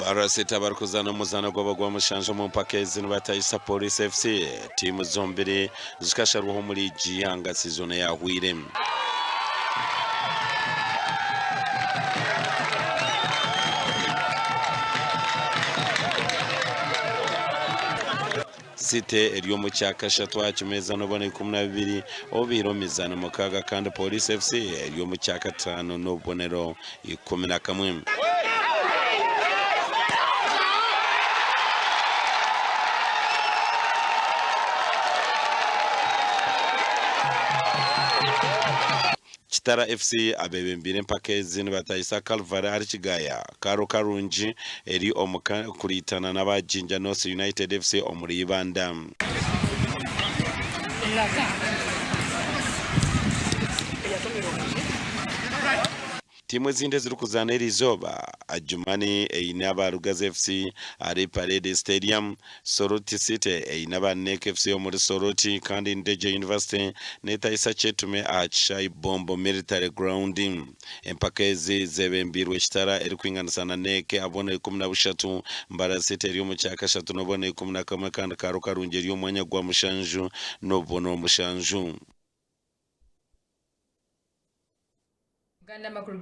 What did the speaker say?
Barasita abarikuzaana omuzaano gwabo gwa mushanju omu mpaka ezi nibatahisa Police FC. Tiimu zombiri zikasharwaho omu liigi y'eihanga sizoni eyahweire. City eri omu kyakashatu aha kimeeza n'obubonero 12 obubaire omu mizaano mukaaga kandi Police FC eri omu kyakataano n'obubonero 11. Kitara FC abeebembeire empaka ezi nibatahisa Calvary ahari Kigaya, Karo Karungi eri omu kuriitana n'aba Jinja North United FC omuri Ibanda. Tiimu ezindi ezirikuzaana eriizooba, Adjumani eine aba Rugazi FC ahari Parade Stadium, Soroti City eine aba Nec FC omuri Soroti kandi Ndejje University netahisa Kyetume aha kishaayi Bombo Military Ground. Empaka ezi zebembeirwe Kitara erikwinganisa na Nec abubonero 13, Mbarara City eri omu kyakashatu n'obubonero 11 kandi Kaaro Karungi eri omu mwanya gwa mushanju n'obubonero mushanju. Uganda Amakuru.